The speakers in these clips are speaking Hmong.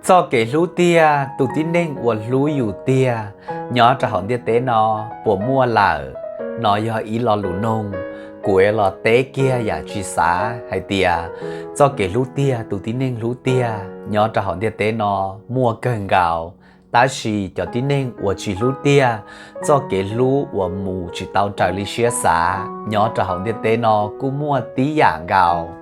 Txoj kev hlub tiag, tus tib neeg uas hlub yus tiag nyob rau hauv ntiaj teb no puas muaj lawm? No yog ib lo lus noog. Kuv yuav los teb kiag yam tsis xav hais tias txoj kev hlub tiag, tus tib neeg hlub tiag nyob rau hauv ntiaj teb no muaj kawg nkaus. Tab sis cov tib neeg uas tsis hlub tiag, txoj kev hlub uas mus tsis tau raws li siab xav nyob rau hauv ntiaj teb no kuj muaj tib yam nkaus.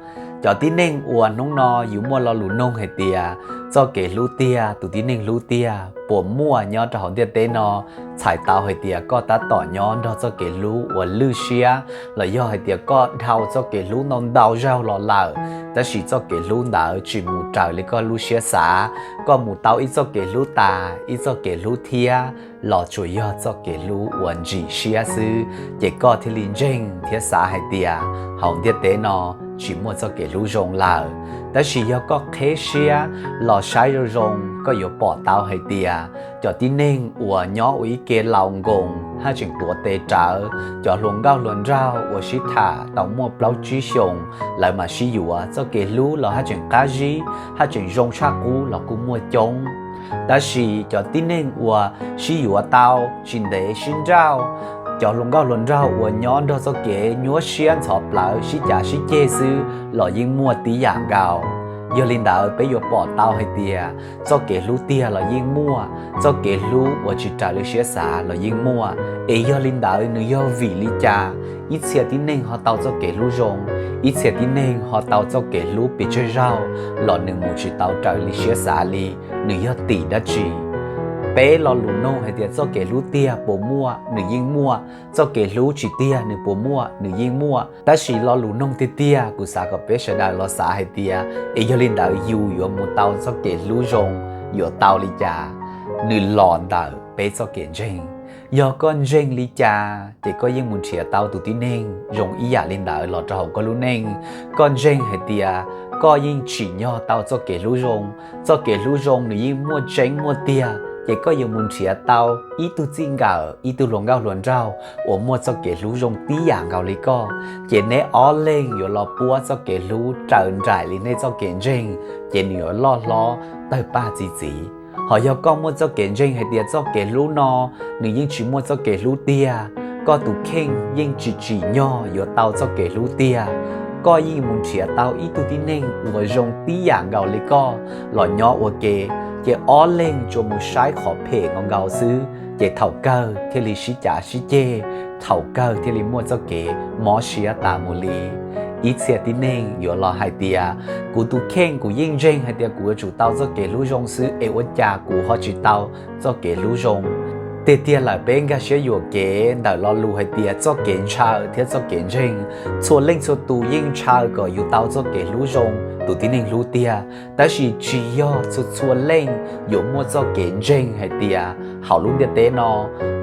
Cov tib neeg uas hnub no yus muaj lo lus noog hais tias txoj kev hlub tiag, tus tib neeg hlub tiag puas muaj nyob rau hauv ntiaj teb no, txhais tau hais tias koj tab tom nyob nrog txoj kev hlub uas lwj siab, los yog hais tias koj dhau txoj kev hlub ntau ntau zaug los lawm, tab sis txoj kev hlub ntawd tsis mus raws li koj lub siab xav. Koj mus tau ib txoj kev hlub tas ib txoj kev hlub thiab, los tsuas yog txoj kev hlub uas ntsim siab xwb, ces koj thiaj li ntseeg thiab xav hais tias hauv ntiaj teb no tsis muaj txoj kev hlub zoo lawm. Tab sis yog koj qheb siab los saib zoo zoo, koj yuav pom tau hais tias cov tib neeg uas nyob ua ib ke laus nkoos haj tseem tuav tes rawv, cov hluas nkauj hluas nraug uas sib tham tau muaj plaub tsib xyoos, lawv mam sib yuav, txoj kev hlub los haj tseem qab zib, haj tseem zoo tshaj qub los kuj muaj coob. Tab sis cov tib neeg uas sib yuav tau tsis ntev sib nrauj, cov hluas nkauj hluas nraug uas nyob nrog txoj kev nyuaj siab ntxhov plawv sib cav sib ceg xwb los yeej muaj tib yam nkaus. Yog li ntawd peb yuav pom tau hais tias txoj kev hlub tiag los yeej muaj, txoj kev hlub uas tsis raws li siab xav los yeej muaj. Es yog li ntawd nws yog vim li cas ib txhia tib neeg ho tau txoj kev hlub zoo, ib txhia tib neeg ho tau txoj kev hlub pes tsawg zaug los nws mus tsis tau raws li siab xav li? Nws yog tim dab tsi? Peb lo lus noog hais tias txoj kev hlub tiag puas muaj? Nws yeej muaj. Txoj kev hlub tsis tiag nws puas muaj? Nws yeej muaj. Tab sis lo lus noog tiag tiag kuv xav kom peb sawv daws los xav hais tias es yog li ntawd yus yuav mus tau txoj kev hlub zoo yuav tau li cas? Nws los ntawm peb txoj kev ntseeg. Yog koj ntseeg li cas ces koj yeej mus nrhiav tau tus tib neeg zoo ib yam li ntawd los rau hauv koj lub neej. Koj ntseeg hais tias koj yeej tsim nyog tau txoj kev hlub zoo. Txoj kev hlub zoo nws yeej muaj tseeb muaj tiag, ces koj yuav mus nrhiav tau ib tug txij nkawm, ib tug hluas nkauj hluas nraug uas muaj txoj kev hlub zoo tib yam nkaus li koj, ces neb ob leeg yuav los puab txoj kev hlub raws nraim li nej txoj kev ntseeg, ces nws yuav loj hlob tawg paj txi txiv. Ho yog koj muaj txoj kev ntseeg hais tias txoj kev hlub no nws yeej tsis muaj txoj kev hlub tiag, koj tus kheej yeej tsis tsim nyog yuav tau txoj kev hlub tiag, koj yeej mus nrhiav tau ib tug tib neeg uas zoo tib yam nkaus li koj los nyob ua ke, ces ob leeg tsuas mus saib qhov phem nkaus nkaus xwb, ces thaum kawg thiaj li sib cav sib ceg, thaum kawg thiaj li muaj txoj kev mob siab tas mus li. Ib txhia tib neeg yuav los hais tias kuv tus kheej kuv yeej ntseeg hais tias kuv yuav tsum tau txoj kev hlub zoo xwb es ua cas kuv ho tsis tau txoj kev hlub zoo? Tiag tiag lawm peb nkag siab yuam kev ntawm lo lus hais tias txoj kev ntshaw thiab txoj kev ntseeg. Txhua leej txhua tus yeej ntshaw kom yus tau txoj kev hlub zoo, tus tib neeg hlub tiag, tab sis tsis yog txhua txhua leej yuav muaj txoj kev ntseeg hais tias hauv lub ntiaj teb no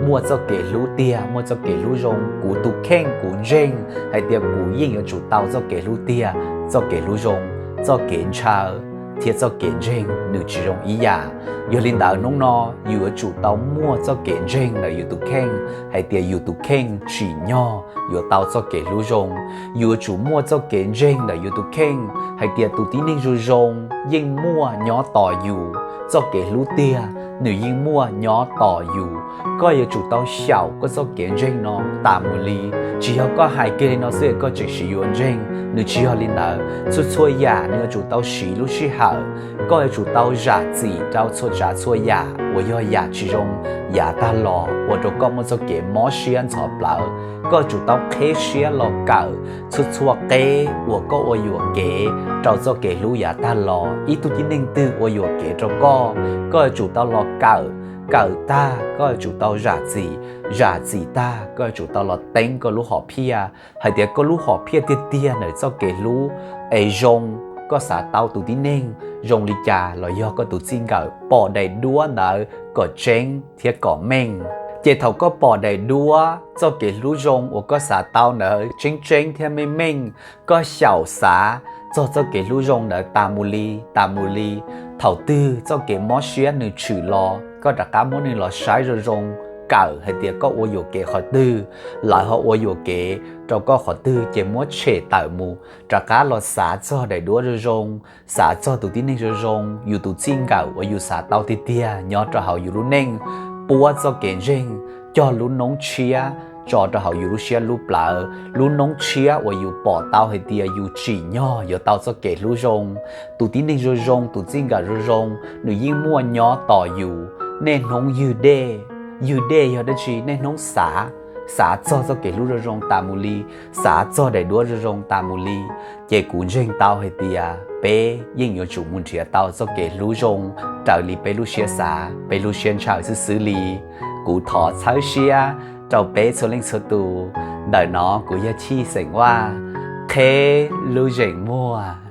muaj txoj kev hlub tiag, muaj txoj kev hlub zoo. Kuv tus kheej kuv ntseeg hais tias kuv yeej yuav tsum tau txoj kev hlub tiag, txoj kev hlub zoo. Txoj kev ntshaw thiab txoj kev ntseeg nws tsis zoo ib yam. Yog li ntawd hnub no yus yuav tsum tau muaj txoj kev ntseeg ntawm yus tus kheej hais tias yus tus kheej tsim nyog yuav tau txoj kev hlub zoo. Yus yuav tsum muaj txoj kev ntseeg ntawm yus tus kheej hais tias tus tib neeg zoo zoo yeej muaj nyob tos yus, txoj kev hlub tiag nws yeej muaj nyob tos yus. Koj yuav tsum tau xyaum koj txoj kev ntseeg no tas mus li. Tsis yog koj hais kiag li no xwb koj tseem siv yuav ntseeg, nws tsis yog li ntawd. Txhua txhua yam nws yuav tsum tau siv lub sij hawm. Koj yuav tsum tau zam txim rau txhua tsav txhua yam uas yog yam tsis zoo yav tag los ua rau koj muaj txoj kev mob siab ntxhov plawv. Koj yuav tsum tau qheb siab los kawm txhua txhua qeb uas koj ua yuam kev rau txoj kev hlub yav tag los. Ib tug tib neeg twg ua yuam kev rau koj, koj yuav tsum tau los kawm, kawm tag koj yuav tsum tau zam txim, zam txim tag koj yuav tsum tau los teeb koj lub hom phiaj hais tias koj lub hom phiaj tiag tiag ntawm txoj kev hlub es zoo, koj xav tau tus tib neeg zoo li cas los yog koj tus txij nkawm pom daim duab ntawd kom tseeb thiab kom meej. Ces thaum koj pom daim duab txoj kev hlub zoo uas koj xav tau ntawd tseeb tseeb thiab meej meej, koj xyaum xav txog txoj kev hlub zoo ntawd tas mus li, tas mus li. Thaum twg txoj kev mob siab nws tshwm los koj rov qab muab nws los saib zoo zoo, kawm hais tias koj ua yuam kev qhov twg, lawv ho ua yuam kev rau koj qhov twg, ces muab tshem tawm mus, rov qab los xav txog daim duab zoo zoo, xav txog tus tib neeg zoo zoo, yus tus txij nkawm uas yus xav tau tiag tiag nyob rau hauv yus lub neej, puab txoj kev ntseeg, cog lub noob tshiab tso rau hauv yus lub siab lub plawv, lub noob tshiab uas yus pom tau hais tias yus tsim nyog yuav tau txoj kev hlub zoo. Tus tib neeg zoo zoo, tus txij nkawm zoo zoo, nws yeej muaj nyob tos yus. Niaj hnub ywg dej, ywg dej yog dab tsi? Niaj hnub xav, xav txog txoj kev hlub zoo zoo tas mus li, xav txog daim duab zoo zoo tas mus li, ces kuv ntseeg tau hais tias peb yeej yuav tsum mus nrhiav tau txoj kev hlub zoo raws li peb lub siab xav, peb lub siab ntshaw xwb xwb li. Kuv thov txhawb siab rau peb txhua leej txhua tus. Ntawm no kuv yog Chij xeem Vaj, qheb lub zeem muag.